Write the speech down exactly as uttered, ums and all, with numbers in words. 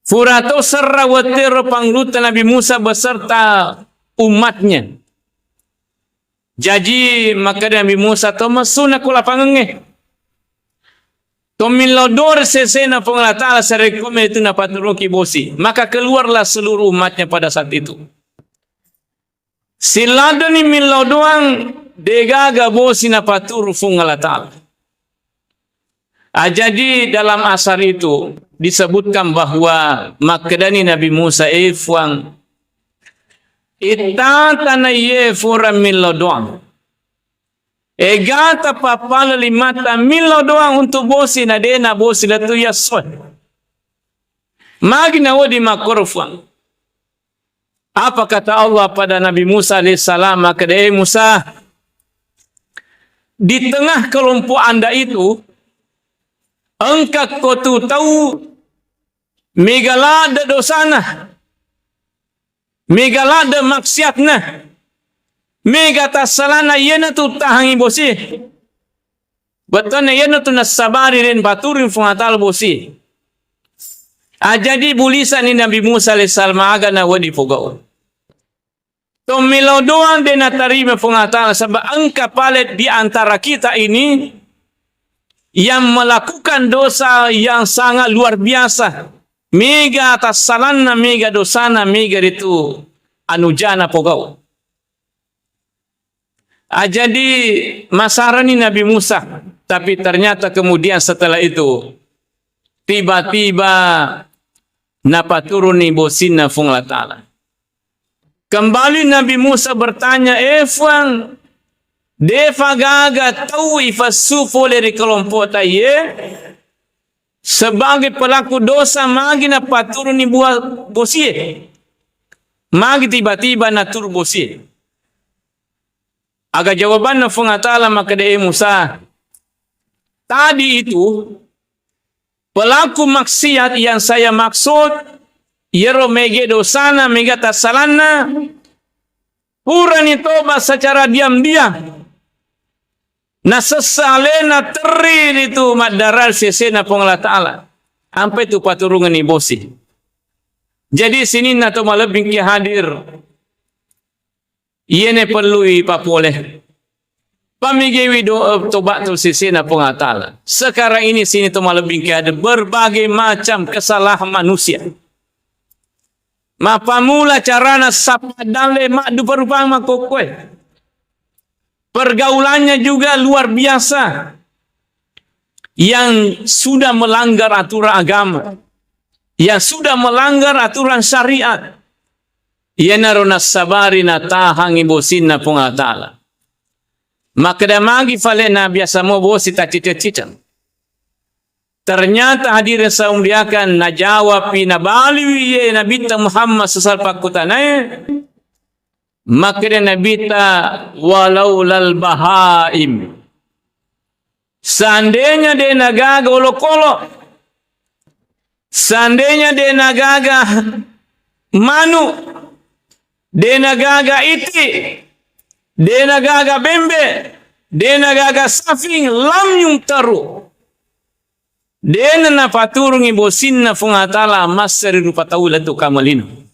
Fura to serra wettero pangulutta Nabi Musa beserta umatnya. Jaji makkeda Nabi Musa, "To messu na ko lapangengnge. To millau doang sesena Puang Allah Ta'ala sarekko metu napaturunki bosi." Maka keluarlah seluruh umatnya pada saat itu. Siladdeni millau doang, degaga bosi napaturu Puang Allah Ta'ala. Ah, jadi dalam asar itu disebutkan bahwa makkedani Nabi Musa, "Eh Puang, ittata na iye fura millau doang. Egata pappala limatta millau doang untuk bosi, na dena bosi lettu yassoe." Magi nawedding makkoro Puang. Apa kata Allah pada Nabi Musa alaihissalam? Makkeda, "Eh Musa, di tengah kelompok Anda itu, engka ko tu tau mega ladde dosana, mega ladde maksiatna, mega tassalana, iyanatu tahangi bosi." Bettuanna iyanatu nassabari den paturung Puang Allah Ta'ala bosi. Ah, jadi bulisani Nabi Musa alaihissalam aga nawedding pogau. To millau doang de natarima Puang Allah Ta'ala, sebab engka pale di antara kita ini yang melakukan dosa yang sangat luar biasa. Mega tassalanna, mega dosana, mega ritu anujana pogau. Ah, jadi masarani Nabi Musa, tapi ternyata kemudian setelah itu tiba-tiba napaturuni bosinna Puang Allah Ta'ala. Kembali Nabi Musa bertanya, "Eh Puang, defa gaga tau ifassu pole ri kelompok taiye sebagai pelaku dosa, magi napaturuni bua-, bosie? Magi tiba-tiba naturu bosie?" Aga jawabanna Puang Allah Ta'ala? Makkeda, "Eh Musa, tadi itu pelaku maksiat yang saya maksud, iyaro mega dosana, mega tassalanna, purani toba secara diam-diam, nasessa alena terri ritu maddarai sesena Puang Allah Ta'ala, ampai tu paturungenni bosi." Jadi sininna to malebbingki hadir, iyene perlui papole. Pamigewi do-, toba tu sesena Puang Allah Ta'ala. Sekarang ini sini to malebbingki ada berbagai macam kesalahan manusia. Mapamula carana sappa dalle maddu perupang makkokkoe. Pergaulannya juga luar biasa. Yang sudah melanggar aturan agama, yang sudah melanggar aturan syariat, iyanaro nassabari natahangi bosinna Puang Allah Ta'ala. Makkeda magi fale na biasa mo bosi taciceng-ciceng. Ternyata hadirin saya muliakan, najawapi, nabaliwi ye Nabitta Muhammad sallallahu alaihi wasallam pakkutanae, makkeda Nabitta, "Walaulal bahaim." Seandainya de nagaga olokolo, seandainya de nagaga manu, de nagaga iti, de nagaga bembe, de nagaga safing, lam yumtaru. Dena napaturungi bosinna Puang Allah Ta'ala masseri rupa tau lettu kamalino.